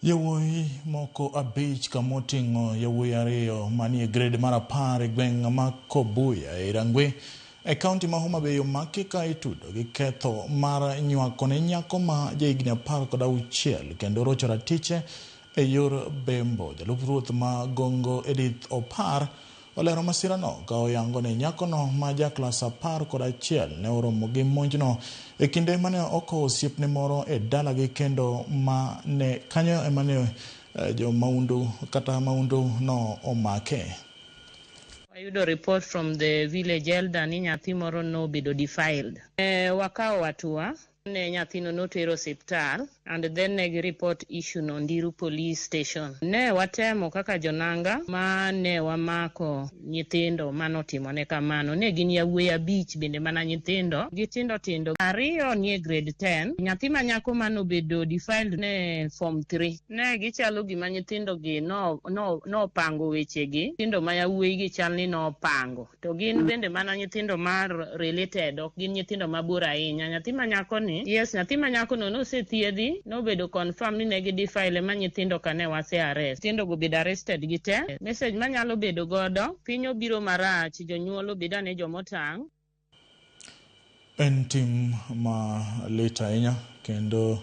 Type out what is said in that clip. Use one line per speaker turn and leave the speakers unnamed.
Yawuoyi moko 5 kamoting'o yawuoyi 2 manie grade mar 10 e gweng' ma Kobuya e Rangwe e kaunti ma Homa Bay omaki ka itudo gi ketho mar nywako ne nyako ma jahigni 16 kendo rocho ratiche e yor bembo. Jalup ruoth ma Gongo Edith Opar olero masirano ka oyango ni nyakono ma ja klas 11 ne oromo gi monjno e kinde mane okowo osiepne moro e dalagi kendo ma ne kanyo ema ne jo maundu kata maundu no omake.
Wayudo report from the village elder ni nyathi moro nobedo defiled. Wakawo hatua ne nyathino notero osiptal and then ne gi report issue no Ndiru police station. Ne watemo kaka jonanga ma ne wamako nyithindo manotimone kamano. Ne gin yawuoyi 5 bende mana nyithindo gitindo tindo. 2 nie grade 10. Nyathi ma nyako manobedo defiled ne form 3. Ne gichalo gima nyithindo gi nopango wechegi. Nyithindo ma yawuoyi gi chal ni nopango. To gin bende mana nyithindo mar related, ok gin nyithindo mabor ahinya. Nyathi ma nyako ni, yes, nyathi ma nyako no nosethiedhi, nobedo confirm ni ne gi defile ma nyithindo ka ne wase arrest. Nyithindo go bedo arrested gi te. Message manyalo bedo godo, piny obiro marach, jonyuol obed ane jomotang'.
En tim ma lit ahinya kendo